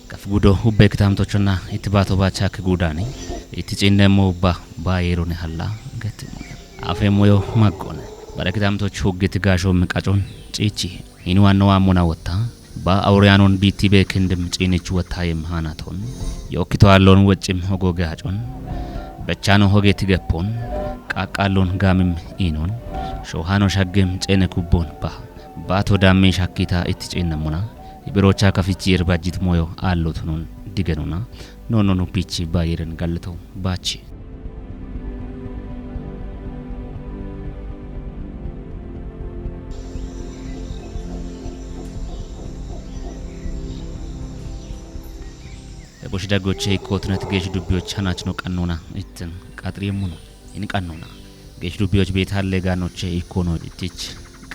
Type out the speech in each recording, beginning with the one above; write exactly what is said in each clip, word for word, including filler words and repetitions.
Kafi gudo ubbe kitamtochonna itti baato baacha ki gudaani, itti ciinnemmo ubba baayeerone halla gattimmo. Afeemmo yo maggone. Bare kitamtoch huggiti gaasho miqacon ciichi. Inu anno ammona wotta. Ba awuriyaanon biitti bee kindim ciinich wotta yem haanaton. Yokkito allon weccim hogo gaacon. Bechano hoge tigeppon. Qaqqallon gaamim inon. Shohano shaggim ceene kubbon ba. Baato dammi shakkita itti ciinnemmona. Ibiroocha kafichi irbajjit moyo aallotunun digenuna. Nonno nuppichi baayiren gallito baachi. Eboshi daggoche ikkotunet geesh dubbiyoch hanachno qannona ittin qaxiriyemmuno. Ini qannona. Geesh dubbiyoch beetalle gaanoche ikkono ittich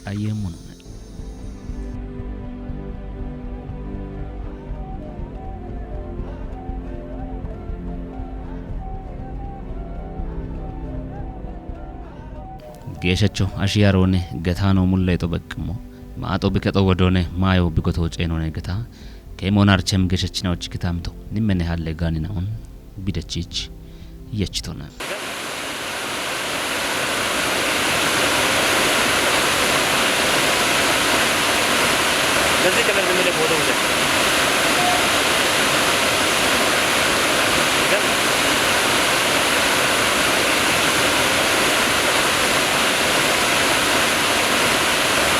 qayyemmuno. Geeshshacho ashiyaaroone gataano mulleexo beqqimmo. Maaxo bikexo wodoone maayo bigoto ceenone gata. Keemoon archem geeshshachinaoch kitamto nimmene halle gaaninaon bidachich yechitona. በዚህ ከለር ዝም ብለህ ፎቶ ውሰድ።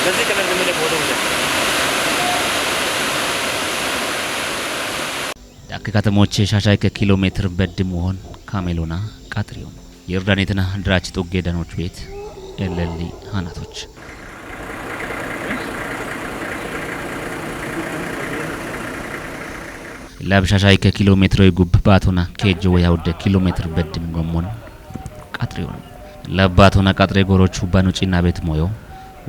በዚህ ከለር ዝም ብለህ ፎቶ ውሰድ። ዳክ ከተሞች ሻሻይ ከኪሎ ሜትር በድም ወሆን ካሜሎና ቃጥሪዮን የዮርዳኔትና ድራች ጡጌ ደኖች ቤት ኤለሊ ሃናቶች። ለብሻሻይ ከኪሎ ሜትሮይ ጉብ ባቶና ኬጅ ወያውደ ኪሎ ሜትር በድም ጎሞን ቃጥሪዮን። ለባቶና ቃጥሬ ጎሮች ሁባኑ ጪና ቤት ሞዮ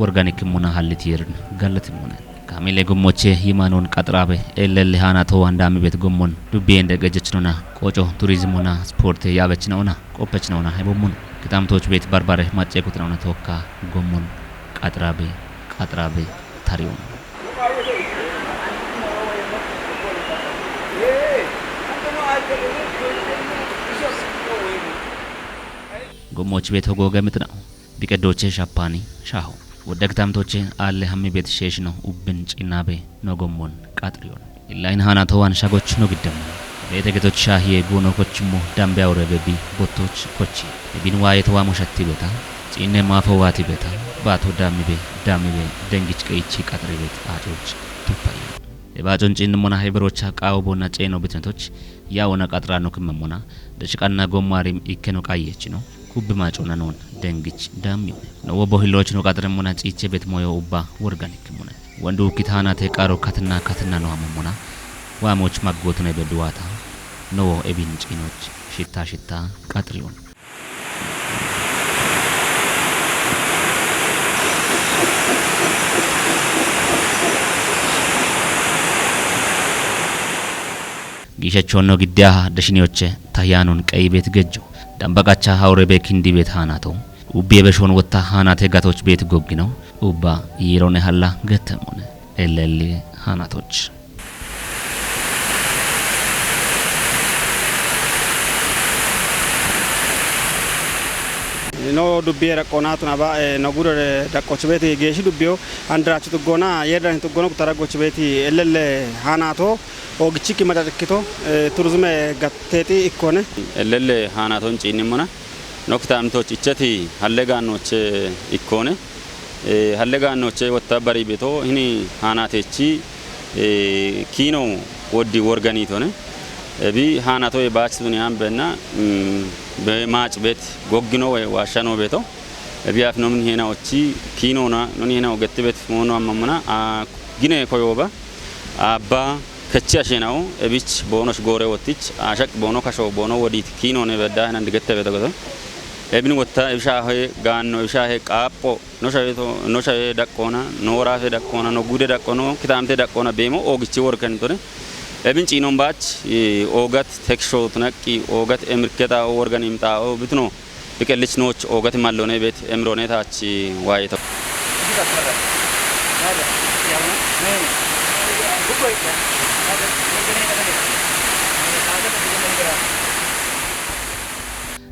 ወርጋኒክ ሙና ሀልት ይርን ጋለት ሙነ። ካሚሌ ጉሞቼ ይማኖን ቃጥራቤ ኤለሊ ሃና ተዋንዳሚ ቤት ጎሞን ዱቤ እንደ ገጀች ነውና ቆጮ ቱሪዝም ሆና ስፖርት ያበች ነውና ቆፐች ነውና ሀይቦሙን። ክታምቶች ቤት ባርባሬ ማጨ ቁጥር ነውና ተወካ ጎሞን ቃጥራቤ ቃጥራቤ ታሪውን። ጎሞች ቤት ሆጎ ገምጥ ነው። ቢቀዶቼ ሻፓኒ ሻሆ። ወደ ክታምቶቼ አለ ሀሚ ቤት ሼሽ ነው ኡብን ጪናቤ ነው ጎሞን ቃጥሪዮን። ኢላይን ሃና ተዋን ሻጎች ነው ግደሙ። ቤተ ጌቶች ሻሂዬ ጎኖ ኮችሞ ዳምቢያ ወረበቢ ቦቶች ኮቺ። የቢንዋ የተዋ ሞሸቲ ቤታ፣ ጺኔ ማፈዋቲ ቤታ፣ Baato daammibe, daammibe, dengich qeyichi qaxire beet aacoch tuppaye. Ebaacon ciinnimona heberocha qaawobonna ceeno bitnetoch yaawona qaxiraanno kimmemmona dashiqanna gommaarim ikkeno qayyechino kubbi maaconna noon dengich daammiune. Nowo bohiloochino qaxiremmona ciiche beet moyo ubba worganikkimune. Wondu kittaanate qaaro katinna katinna no hamommona waamoch maggootune bedduwaata. Nowo ebin ciinoch shitta shitta qaxiriyon. Giishachonno giddeyaha dashiniyoche tahyanon qeyi beet gejjo. Dambaqacha hawure be kindi beet haanato. Ubbi ebeshon wotta haanate gatoch beet goggino. Ubba yiirone halla gettemmone. Ellelli haanatoch. No dubbiye daqqoonatun aba, eh, no gurere daqqoch beeti geeshshi dubbiyo andiraachu tuggoona, yeeddan tuggoona guttara goch beeti ellelle haanato, oogichikki macacikkito, eh, turizime gatteexi ikkone. Ellelle haanaton ciinnimmona, no kitaamitoch icheti halle gaannoche ikkone. Eh, halle gaannoche wotta bari beto hini haanatechi, eh, kiino woddi worganitone. Ebi haanato e baachituni ambenna, mm, be maac bet goggino we waashshano beto. Ebi afnom hena ochi kiinona, non hena ogetti bet moono ammamana, a, gine koyoba, abba, kechi ashenao, ebich boonosh goore wottich, ashaq boono kasho boono wodit kiinone bedda henan digette beto goto. Ebin wotta, ebisha he gaanno, ebisha he qaapho, no shawe to, no shawe daqqoona, no woraafe daqqoona, no gude daqqoona, no kitaamte daqqoona beemo oogichi workanitone. Ebin ciinon baach, eh, oogat teksho tunaqqi, oogat emirketa worgan imxaa'o bitno. Biqellich nooch oogati mallone beet emrone taach waayito.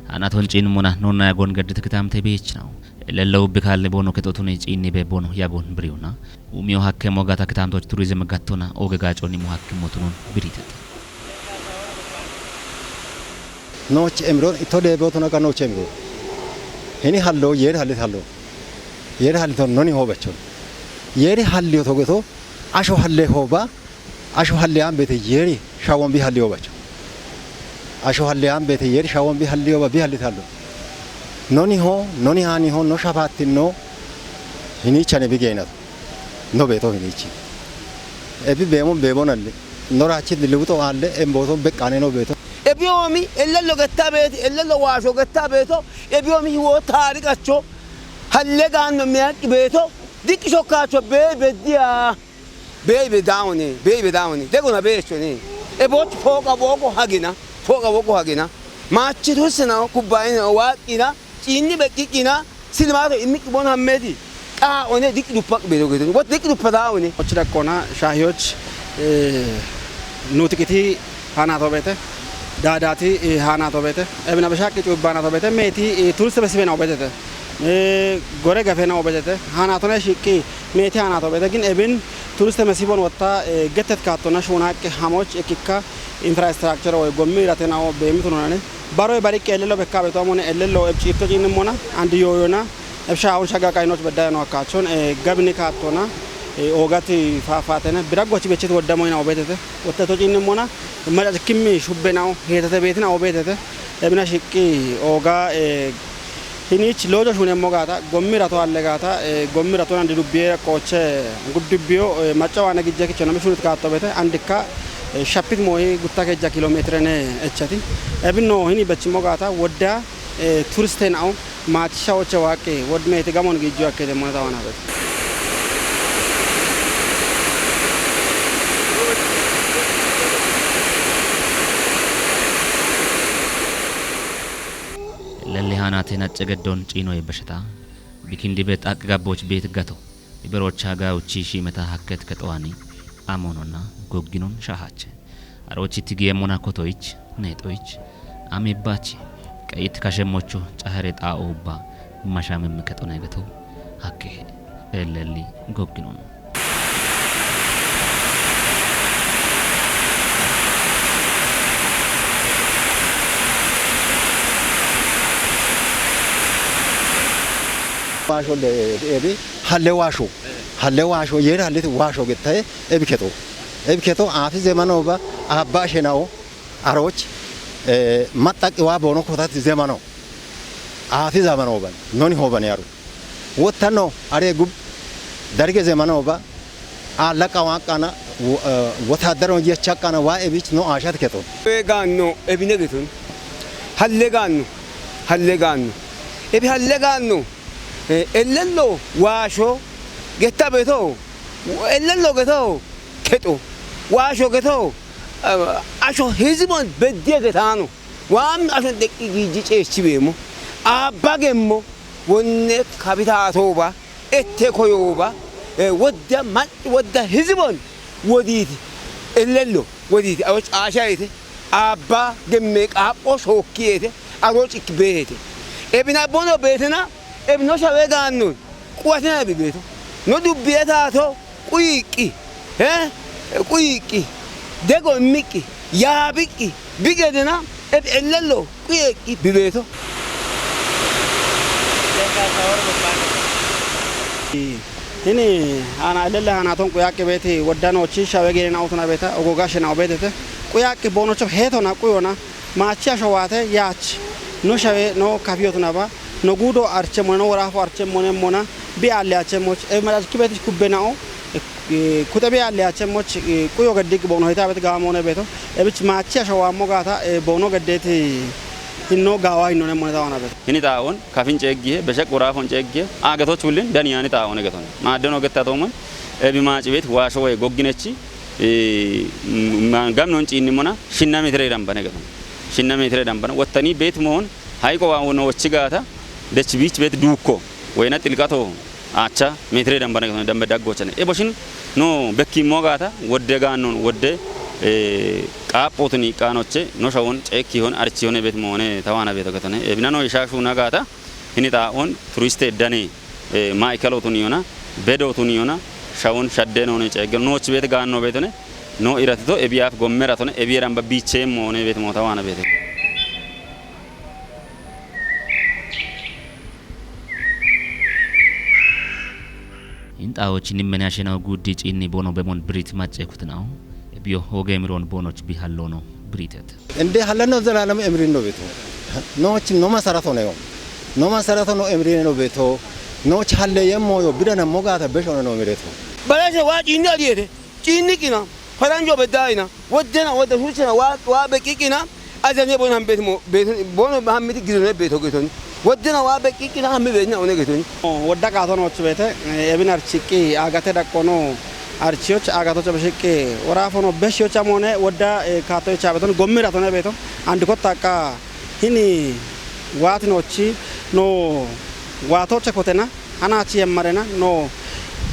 Haanaton ciinnimona nonna yagon gaddit kitaamte beechinaw. Elello ubbi kaalle boono kexotuni ciinni be boono yagon biriwuna. Umiyo hakke moogata kitaamtoch turizim gattona ooge gaaconni mo hakke motunon biritet. Nooch emiro ito deeboo tona ga nooch emiro. Hini hallo, yeeri hallit hallo. Yeeri hallito noni hoobachon. Yeeri halliyo togeto, asho halle hooba, asho halle ambete yeeri shawon bi halliyo bacho. Asho halle ambete yeeri shawon bi halliyo ba bi hallit hallo. Noni ho, noni hani ho, no shafatin no, hini chane bi geenato. No beeto hinichi. Ebi beemon beebonalle. No raachi liwuxo aalle embooton beqqaane no beeto. Ebiyoomi ellello getta beeti, ellello waasho getta beeto, ebiyoomi hiwo taariqacho, halle gaanno miyaqi beeto, diqqi shokkaacho bee beddiya, bee bedaawone, bee bedaawone, degona beechone. Ebooch fooqa booqo hagina, fooqa booqo hagina. Maachi tussina, kubbaayina, waaqqina, ciinni beqqiqqina, silmaato immiqqi bono hammeeti. Xaa one diqqi duppa beedo geedo. Wot diqqi duppa daa one. Ochi daqqoona shaahiyoch, eh, nuutiqiti haanaato beete. Daadaati, eh, haanaato beete. Ebina beshaqqi cuubbaanaato beete. Meeti, eh, turiste besibena obetete. Eh, gore gafena obetete. Haanaatone shiqqi meeti haanaato beete. Gin ebin turiste mesibon wotta, eh, gettet kaattona shuunaqqi hamoch ekkikka infrastructure oy gommi iratena o beemitunonane. Baroy bariqqi ellello bekka beto amone ellello eb ciitto ciinnimmona, andi yooyona, eb shaawon shagga qaynoch beddayono akkaachon, eh, gabni kaattona, eh, oogati faafaatene, biraggochi bechit woddamoyna obeetete, wotteto ciinnimmona, macac kimmi shubbenaw, heetete beetina obeetete, ebina shiqqi ooga, eh, hinich loojo shuunemmo gaata, gommi rato alle gaata, eh, gommi rato andi dubbiye qooche guddubbiyo, eh, macca waana gijje kichonami shunit kaatto beete, andikka, eh, shapit moohi gutta kejja kilomeetirene echati. Ebinno hini bechimmo gaata, wodda, eh, turiste na'o, maachisha oche waaqqe, wod meeti gamon gijjo akkete monata waana beete. Lelli haanaate nacce geddon ciinoye besheta, bikindi be xaqqi gabboch beet gato, iberocha gawuchi shiimeta hakket kexowani, amononna gogginon shaahache. Arochi tigiye mona kotoyich, neexoyich, amibbachi, qeyit kashemmocho cahere xaa'o ubba, mashamim kexone geto, hakke, ellelli gogginon. Waasho de-, ebi halle waasho. Halle waasho, yer hallet waasho gettaye ebi keto. Ebi keto aafi zemanoba aabba ashenao aroch, eh, maxxaqi waa boono kotat zemano. Aafi zamanoban, noni hoban yaru. Wottanno are gub darge zemanoba aalla qawaqqana, w-, eh, wotaddaron yechaqqana waa ebich no aashat keton. Egaanno ebine geton. Halle gaanno. Halle gaanno. Ebi halle gaanno. Eh, ellello waasho getta beto. Ellello geto keto. Waasho geto, eh, asho hizibon beddiye getano. Waam ashon deqqi giiji ceechi beemo. Aabba gemmo. Wonne kabitaatooba. Ette koyooba. Eh, wodda mac-, wodda hizibon. Wodiiti. Ellello. Wodiiti. Awo caasha yite. Aabba gemme qaaqqo shookki yite. Aro cikki beete. Ebina bono beetena. Ebino shawe gaannon. Quwatina ebi beeto. No dubbiye taato. Quyiqqi. He? Quyiqqi. Dego immiqqi. Yaabiqqi. Bi gedena. Ebi ellello. Quyeqqi. Bi beeto. Hini, ana ellelle hanaaton quyaqqi beeti woddanoochi shawe geenen awutuna beeta, ogoga shenao beetete. Quyaqqi boonocho heetona, quyona, maachi asho waate yaach, no shawe, no kafiyotunaba, no guudo archemmone, no woraafo archemmone mona, bi aalle achemmoch, e, macacki beeti kubbenao, e, e, kuxe bi aalle achemmoch, e, quyo geddiq boono heta beet gaamoone beeto, ebich maachi asho waammo gaata, e, boono geddeeti hinno gaawa hinnone mone tawana beeto. Hini xaa'on kafin ceeggihe, besheq woraafon ceeggihe, aagetoch wullin daniyani xaa'on egeton. Maaddeno gettatoomon, ebi maaci beet waasho woye gogginechi, e, m-, ma-, gamnon ciinnimona, shinna meetire dambane geton. Shinna meetire dambane. Wottani beet moon, hayqo waa noochi gaata, dech biich beet duukko. Woyna xilqato aacha meetire dambane geton, dambe daggochane. E boshin no bekki mo gaata, wodde gaannon, wodde, e, qaaphotuni qaanoche, no shawon ceekkihon, archihon beet moone, tawana beeto getone. Ebina no ishaashuna gaata, hini xaa'on turiste dane, e, maa'ikalotuniyona, bedotuniyona, shawon shaddenone ceegge, nooch beet gaanno beetone, no iratito, ebiyaaf gommeratone, ebiyeran ba biicheemmoone beet moota waana beete. Inxaawochinni mene ashenao guuddi ciinni boono bemon birit macce kutinawo. Ebiyo hooge miroon boonoch bi hallono biritet. Inde hallanno zalaalam emrino beto. Nooch no masarato neyo. No masarato no emrino beto. Nooch halle yemmoyo bidana mogaata beshone no mireto. Balashe waa ciinni aliyete. Ciinni qina. Faranjo beddaayina. Woddena wodda shuuchena waa, waa beqqiqqina. Azane bono ham beetimo, beeto, bono hammiti gidone beeto getoni. Woddena waa beqqiqqina hammi beetina one getoni. Wodda qaato nooch beete, e, ebin archiqqi, aagate daqqono, archiyoch, aagatocho beshiqqi, woraafono beshiyoch amoone, wodda, e, kaatoyoch abeton, gommiratone beeto, andi kotta aqqa, hini waati noochi, no, waatoche kotena, hanaachi yemmarena, no,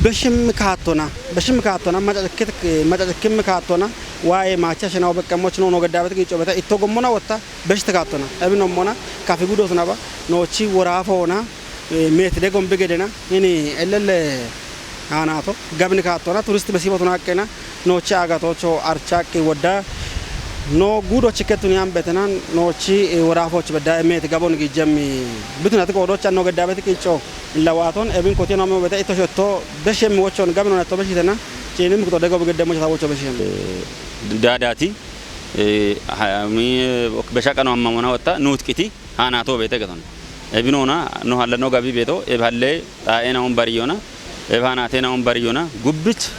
beshim kaattona, beshim kaattona, macacikkit-, macacikkim kaattona, waaye maacha shenawo beqqemmoch no, no geddaabet giicco beeta, itto gommona wotta, beshit kaattona. Ebin ommona, kafi gudotunaba, noochi woraafoona, e, meeti degom bi gedena, hini ellelle haanaato, gabin kaattona, turist besiibotuna aqqena, noochi aagatocho archaqqi wodda, no gudochi kettuni ambetena, noochi, e, woraafoch bedda, e, meeti gabon giijjemmi, bitunati qoodochan no geddaabet qiicco, illawaaton, ebin kotiye no me bete, itto shetto, beshemmi wochon, gabin onetto beshitena, ciini mikto dego bi gedde mochata wocho beshem. Daadaati, e, ha-, mi, e, beshaqano ammamona wotta, nuutqiti, haanaato beete geton. Ebinoona no hallanno gabi beeto, eb halle xaa'eenaon bariyona, eb haanaatenaon bariyona, gubbich,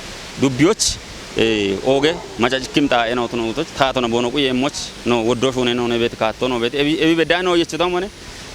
dubbiyoch, e, ooge, macacikkim xaa'eenaotuno utoch, taatona boono quyeemmoch, no woddo shuunenone beet kaattono beet, ebi, ebi beddaano yechitomone,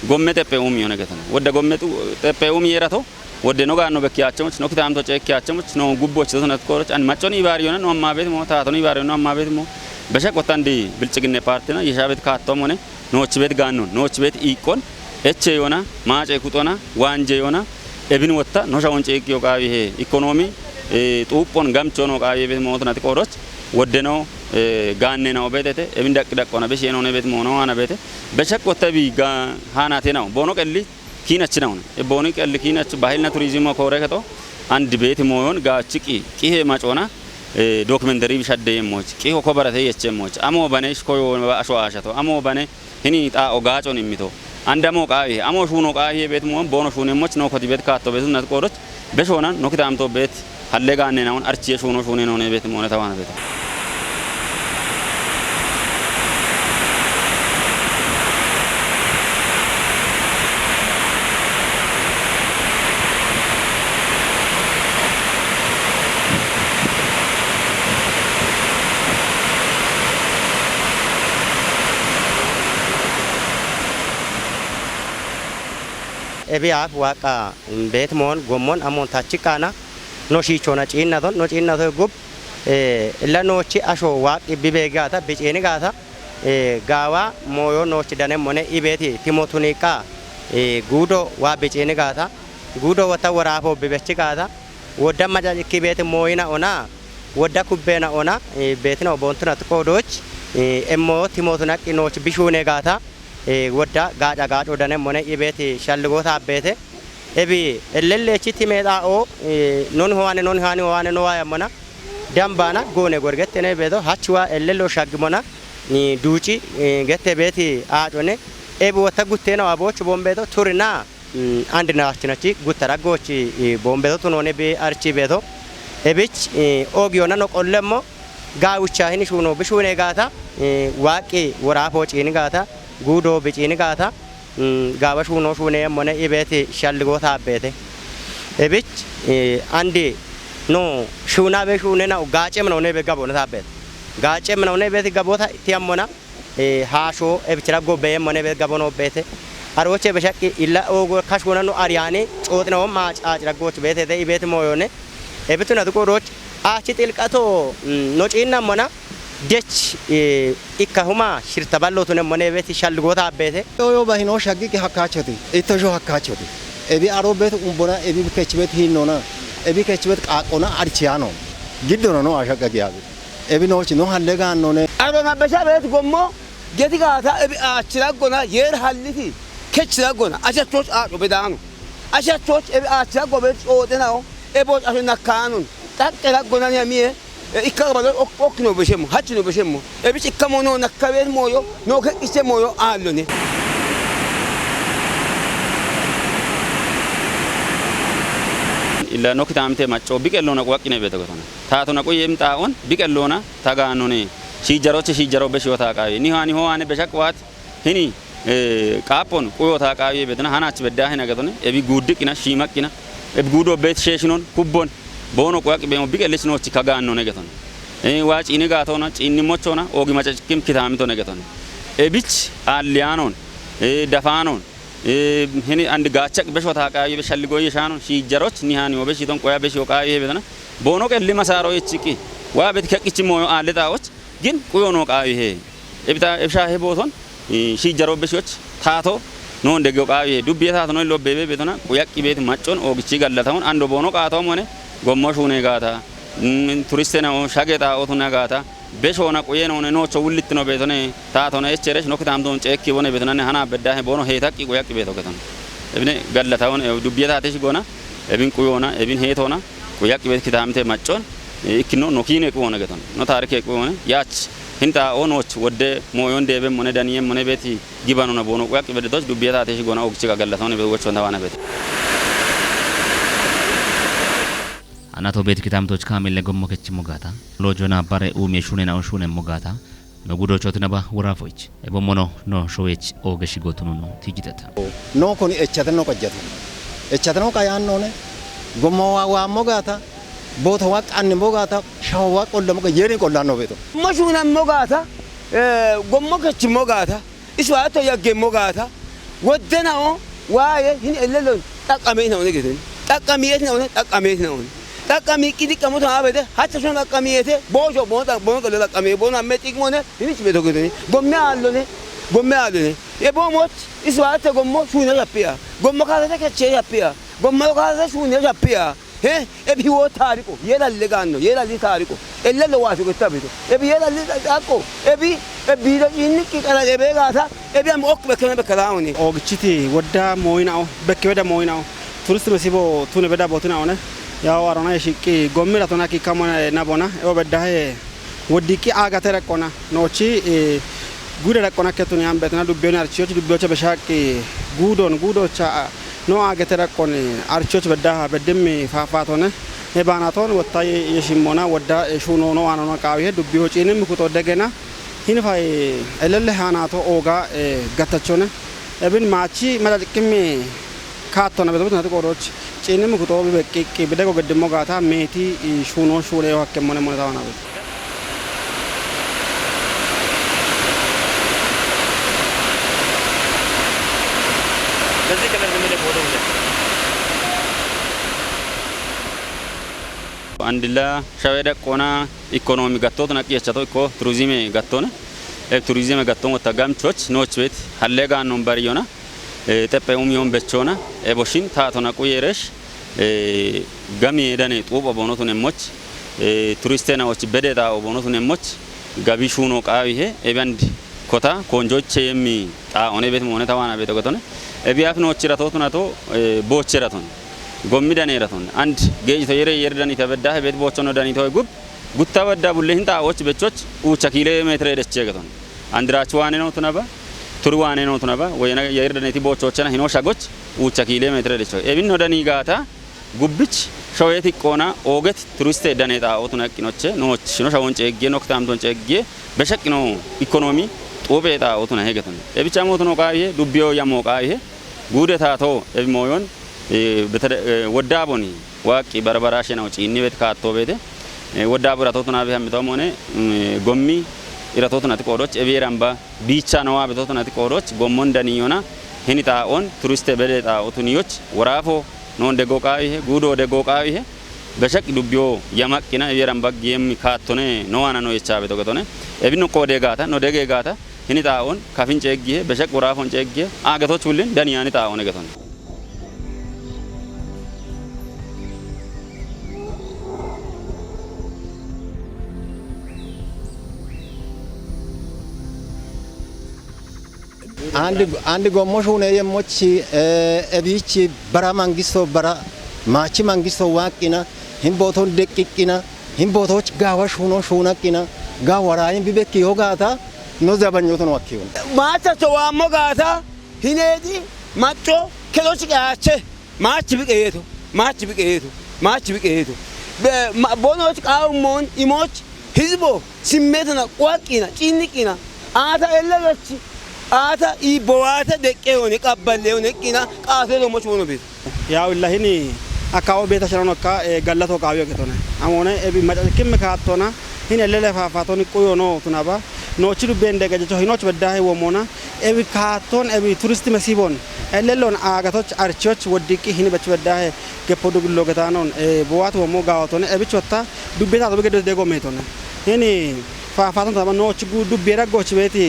gomme xeppe uumiyone geton. Wodda gomme xu-, xeppe uumiyerato, wodde no gaanno bekkiyachemoch, no kitaamto ceekkiyachemoch, no gubboch dotonat kooroch, an macconi ibaariyona no amma beet mo, taatoni ibaariyona no amma beet mo, beshaq wottandi bilchiginne paartina, yeshaabet kaattomone, nooch beet gaannon, nooch beet iiqqon, echeyona, maace kuxona, waanjeyona, ebin wotta, no shawon ceeqqiyo qaawihe, ikonomi, e, xuuphon gamchono qaawihe beet mootonati qooroch, woddeno, e, gaannena obeetete, ebin daqqi daqqona, beshiyenone beet moono waana beete, beshaq wotta bi ga-, haanaatenawo, boono qelli, kiinachinawona. E booni qelli kiinach bahilna turizimo koore keto, andi beeti mooyon gaachi qi-, qihe macona, e, dokumenteri bi shadde yemmoch, qiho ko barate yechemmoch. Amo bane shkoyo asho ashato. Amo bane hini xaa'o gaacon immito. Andamo qaawihe, amo shuuno qaawihe beeti moon boono shuunemmoch noo koti beeti kaatto beetu nat qoodoch, beshoona no kitaamto beeti halle gaanneenaun archiye shuuno shuunenoone beeti moone tawaana beeto. Ebi aaf Waaqqa beeti moon gommon amoon tachi qaana no shiichoona ciinnaton, no ciinnato gub, eh, illa noochi asho Waaqqi bibe gaata, biciini gaata, eh, gaawa mooyo noochi danemmone ibeeti timotuni qa, eh, guudo waa biciini gaata, guudo wotta woraafo bibechi gaata, wodda macacikki beeti mooyina ona, wodda kubbeena ona, eh, beetino boontuna tuqoodoch, eh, emmo timootunaqqi noochi bishuune gaata, eh, wodda gaaca gaaco danemmone ibeeti shalligoota abbeete. Ebi ellelleechi timeexaa'o, eh, non howaane, non haani howaane no waayammona, dambaana goone gorgettene beedo, hachiwa ellello shaggimona, eh, duuci, eh, gette beeti aacone, ebi wotta gutteena waa boochi bombeedo, turina, mm, andi naachinachi guttara goochi, eh, bombeedo tunoone bi archi beedo. Ebich, eh, oogiyona no qollemmo, gaawicha hini shuuno bishuune gaata, eh, Waaqqi woraafo ciini gaata, guudo biciini gaata, mm, gaawa shuuno shuune yemmone ibeeti shalligoota abbeete. Ebich, eh, andi no shuuna be shuune na gaace minoone be gaboona taabbeete. Gaace minoone beeti gaboota tiyammona, eh, haasho ebichira gobbe yemmone be gabono beete. Arooche be shaqqi illa oogo kashuuna no ariyaani cooxinawo ma caacira gooch beete de ibeeti mooyoone. Ebituna tuqoodoch aachi xilqato, mm, no ciinnammona dech, eh, ikka huma shirta ballootune mone beeti shalligoota abbeete. Yoo yoo bahino shaggiki hakkaachoti, itto sho hakkaachoti. Ebi aro beeti umbona, ebi kech beeti hiinnona, ebi kech beeti qaaqqona arichiyaano. Giddono no ashagga giyaabi. Ebi noochi no halle gaannone. Aro na besha beeti gommo, geti gaata ebi aachiraggona, yeer halliti, kechiraggona, ashachoch aaco bedaano. Ashachoch ebi aachiraggo beeti cooxenao, eboch asho nakkaanon. Xaqqe raggonani amiye, E, ikka gabalo ok-, ok no beshemmo, hach no beshemmo. Ebich ikka mo no nakkabeet mooyo, no keqqiche mooyo aallone. Illa no kitaamte macco biqelloona quwaqqine beeto gotona. Taatona quyeem xaa'on biqelloona tagaanone. Shiijjaroche shiijjaro beshiyo taaqaawe. Niho ani ho ane beshaq waat hini, eh, qaaphon quyo taaqaawiye beetona, hanaach beddaahina getone, ebi guuddiqqina, shiimaqqina, ebi guudo beet sheeshinon, kubbon, boono quyaqqi beemo biqellich noochi kagaannone getone. Eh, waa ciini gaatoona, ciinnimmochoona, oogi macacikkim kitaamitone getone. Ebich aalliyaanon, eh, dafaanon, eh, hini andi gaachaq besho taaqaawiye be shalligoye shaanon, shiijjaroch nihaani obe shiiton quya beshiyo qaawiye beetona, boono qelli masaaro yechiqqi, waa bet keqqichi mooyo aalle xaa'och, gin quyo noo qaawihe. Ebita ebisha he booton, eh, shiijjaro beshoch taato noon deggo qaawihe. Dubbiye taato noon lobbeebe beetona, quyaqqi beeti maccon oogichi gallataon, ando boono qaatoomone, gommo shuune gaata, mm, turistena o shage xaa'ootuna gaata, beshoona quye noone noocho wullittino beetone, taatona echeresh no kitaamtoon ceekki bone beetonanne hana beddahe boono heetaqqi quyaqqi beeto getona. Ebine gallataon, eh, dubbiye taate shigoona, ebin quyoona, ebin heetoona, quyaqqi beet kitaamte maccon, eh, ikkino no kiine quyoona getona. No taarike quyoone, yaach Hinta onoch wodde mooyon deebemmone daniyemmone beeti gibanona boono quyaqqi bededoch dubbiye taate shigoona oogichi gallataone be wochonta waana beete. Anato beeti kitaamtoch kaamille gommo kechimmo gaata, loojoona bare uumiye shuunenao shuunemmo gaata, no gudochotinaba woraafoich, ebommono no showech ooge shigotununo tijjiteta. No koni echateno qajjateno. Echateno qayaannone, gommo waa waammo gaata, booto waa qannimmo gaata, shaho waa qollammo ga-, yeerin qollanno beeto. Mo shuunammo gaata, eh, gommo kechimmo gaata, iswaatto yaggemmo gaata, woddenao waaye hin ellello xaqqameetinaone geten. Xaqqamiyeetinaone, xaqqameetinaone. Xaqqamiiqqi diqqammo tama bede, hacha shon xaqqamiyeete, boosho boon xa-, boon qollo xaqqamiye, boon amme xiqmone, hinich beeto geten. Gomme aallone, gomme aallone. Ye boomoch, iswaatte gommo shuune shappiya. Gommo kaasate keche shappiya. Gommo kaasate shuune shappiya. He, ebi hiwo taariqo, yeelalli gaanno, yeelalli taariqo. Ellello waasho getta bito. Ebi yeelalli xaqqo, ebi, ebi do inni ki qara ebe gaata, ebi am ok bekkene bekkalaawoni. Oogichiti wodda mooyinao, bekke beda mooyinao. Turist mesibo tune beda bootinaone. Yaw arona shiqqi gommi ratona ki kamona nabona, eo beddahe woddiqqi aagate raqqona. Noochi, eh, gude raqqona ketuni am betna dubbiyo ni archiyochi dubbiyoche beshaqqi Guudoon guudoocha no aagete raqqon archoch beddaha beddimmi faaffaatone. He baanaatoon wotta ye-, yeshimmona wodda, e, shuunoono aanona qaawihe dubbiho ciinimmi kuxo degena. Hini fay elelle haanaato ooga, e, gattachone. Ebin maachi madaciqqimmi kaattona bedo bitinati qoodooch ciinimmi kuxo bibeqqiqqi bidego geddimmo gaata meeti, e, shuunoo shuuneyo hakkemmone mone tawana bedo. በዚህ ከለር ዝም ብለህ ፎቶ ውሰድ። አንድላ ሸወደ ቆና ኢኮኖሚ ገቶት ነቂ የቻቶ ኢኮ ቱሪዝም ገቶነ ኤብ ቱሪዝም ገቶን ወታ ጋምቾች ኖች ቤት ሀሌ ጋኖን በርዮና ኤ፣ ጠጴ ኡሚዮን በቾና ኤቦሽን ታቶና ቁየረሽ ኤ፣ ገሚ ኤዳኔ ጡብ ኦቦኖቱን ኤሞች ኤ፣ ቱሪስቴ ናዎች በደጣ ኦቦኖቱን ኤሞች ገቢ ሹኖ ቃዊሄ ኤቢ አንድ ኮታ ኮንጆቼ የሚ ጣኦኔ ቤት መሆነ ተዋና ቤት ኦገቶነ ኤቢ አፍኖች ረቶቱን አቶ ኤ፣ ቦቼ ረቶን ጎሚ ዳኔ ረቶን አንድ ጌጅቶ የሬ የርዳኒ ተበዳህ ቤት ቦቾ ነው ዳኒ ተወይ ጉብ ጉታ በዳ ቡሌ ህንጣ ዎች በቾች ኡቻ ኪሎ ሜትር ኤደቼ ገቶን አንድራች ዋኔ ነው ቱነባ ቱሪ ዋኔ ነው ቱነባ ወይና የርዳኔቲ ቦቾ ኦቸና ሂኖ ሻጎች ኡቻ ኪሎ ሜትር ኤደቾ ኤቢን ነው ዳኒ ጋታ ጉብች ሸዌት ቆና ኦገት ቱሪስት ደኔ ጣኦቱን አቂኖቼ ኖች ሽኖ ሻወን ጨጌ ኖክታምቶን ጨጌ በሸቅ ነው ኢኮኖሚ ጡቤ ጣኦቱን ሄገቱን ኤብቻ ሞት ነው ቃዬ ዱቢዮ ያሞ ቃዬ ጉደታቶ ኤቢ ሞዮን ኤ፣ በተደ-፣ ኤ፣ ወዳቦኒ ዋቂ በርበራሽ ነው ጪኒ ቤት ካቶ ቤት ኤ፣ ወዳቡ ረቶቱን አብይ ሀምቶም ሆነ ኤ፣ ጎሚ ኢረቶቱን አትቆዶች ኤቤራምባ ቢቻ ነዋ ቤቶቱን አትቆዶች ጎሞን ደንዮና ሄኒ ጣኦን ቱሪስት በደ ጣኦቱን ዮች ወራፎ ኖን ደጎቃ ይሄ ጉዶ ደጎቃ ይሄ በሸቅ ዱቢዮ የማቂና ኤቤራምባ ጌም ካቶነ ነዋና ነው የቻ ቤቶ ገቶነ ኤቢኖ ቆዴ ጋታ ነው ደጌ ጋታ ሂኒ ጣኦን ካፊን ጨጊሄ በሸቅ ወራፎን ጨጊሄ አገቶች ሁልን ደንያኒ ጣኦን ገቶነ አንድ አንድ ጎሞ ሹነ የሞች ኤ፣ ኤቢች በራ መንግስቶ በራ ማቺ መንግስቶ ዋቂና ሂምቦቶን ደቂቂና ሂምቦቶች ጋዋ ሹኖ ሹናቂና ጋወራይን ቢበኪ ዮጋታ ኖ ዘበኞቶን ዋኪዮን ማቻቸው ዋሞ ጋታ hineeti macco kedochi qeyache maachi biqeyeeto maachi biqeyeeto maachi biqeyeeto bonochi qaawummoon imochi hizbo simmeetona quwaqqina ciinniqqina aata ellelochi aata iibbowaate deqqeyoone qabballeyoone eqqina qaafeeto mochi wono beeto. Yaw illahini akkawo beeta shanano akka e gallato qaawiyo getone amone ebi macacikkimme kaattona hin ellele faafaatoni quyo no tunaba noochi dubben degejjo hinoch beddahe womona ebi kaatton ebi turisti mesibon ellelon aagatoch archiyoch woddiqqi hini bech beddahe geppo dugullo getaanon e bowaat wommo gaawatone ebich wotta dubbetato bi geddos dego meetone hini faafaaton tama nooch gu dubbe daggoch beeti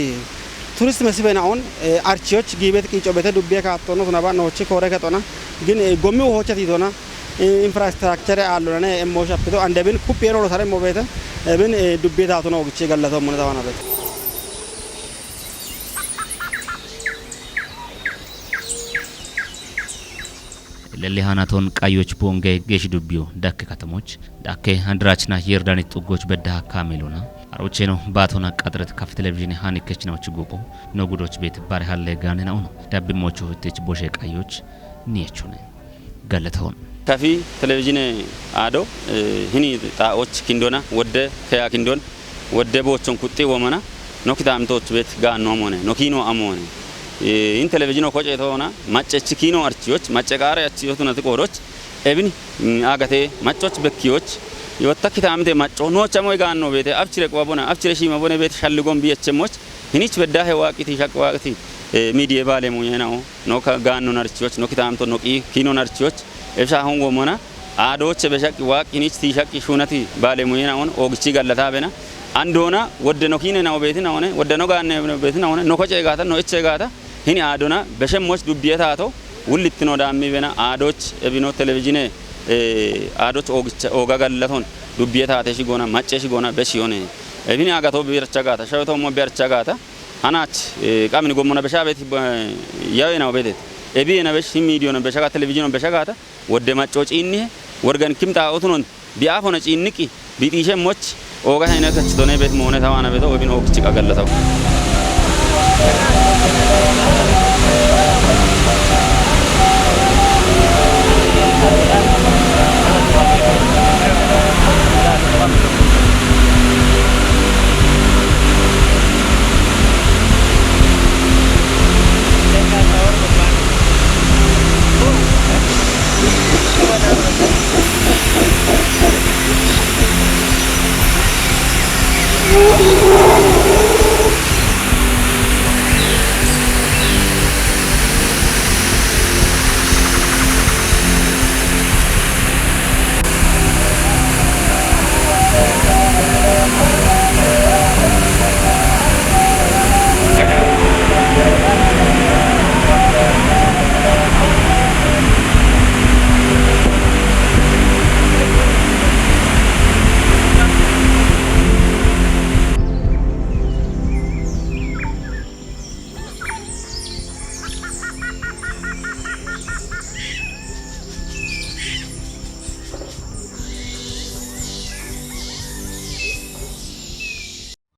turist mesiben aun e archiyoch giibet qiico bete dubbe kaattono tunaba noochi koore kexona gin e gommi wohocha tiitona infrastructure aallonane emmo shappito andebin kuppi eno losare emmo beete ebin dubbi taatono ogichi gallatommone tawana beete. Lelli hanaton qayyoch bonge gesh dubbiyo dakke katamoch dakke handrachna yerdanit xuggoch beddaha kamelona arocheno baatona qaxret kaf televizhine hani kechna uchi guqo no gudoch beet bare halle gaanena uno dabbi mocho hittich boshe qayyoch niyechune. Galatoon. Kafi televizhine aado e, hini xaa'och kindona wodde keya kindon wodde boochon kuxxi womana no kitaamitoch beet gaanno amone no kiino amone e, in televizhino koce toona maccechi kiino archiyoch macce qaare archiyotunati qoodoch ebini mm, agate maccoch bekkiyoch yotta kitaamite macco noocha moy gaanno beete abchire quwa bona abchire shiima bone beet shalligon biyechemmoch hinich beddahe waaqiti shaq waaqiti e, midiye baale muyenao no ka gaanno narchiyoch no kitaamito no qi kiino narchiyoch ebsha hon womona aadooche beshaqi waaqi hinich ti shaqi shunati baale muyena on oogichi gallata bena andona wodde no kiine na obeeti na one wodde no gaanne obeeti na one no koce gaata no eche gaata hini aadona beshemmoch dubbiye taato wullittino daammi bena aadooch ebino televizhine e, aadooch oogicha ooga gallaton dubbiye taate shigona macce shigona beshiyone ebini agato bircha gaata shaweto mo bircha gaata hanach e, qamini gommona besha beeti ba- yawe na obeetet ebi ena besh hin midiyo na besha gaata televizhino besha gaata wodde macco ciinni worgan kim xaa'otunon bi'aafona ciinniqqi bixiishe moch ooga hayna kachitone beet moone tawaana beto obin oogichi qagallataw.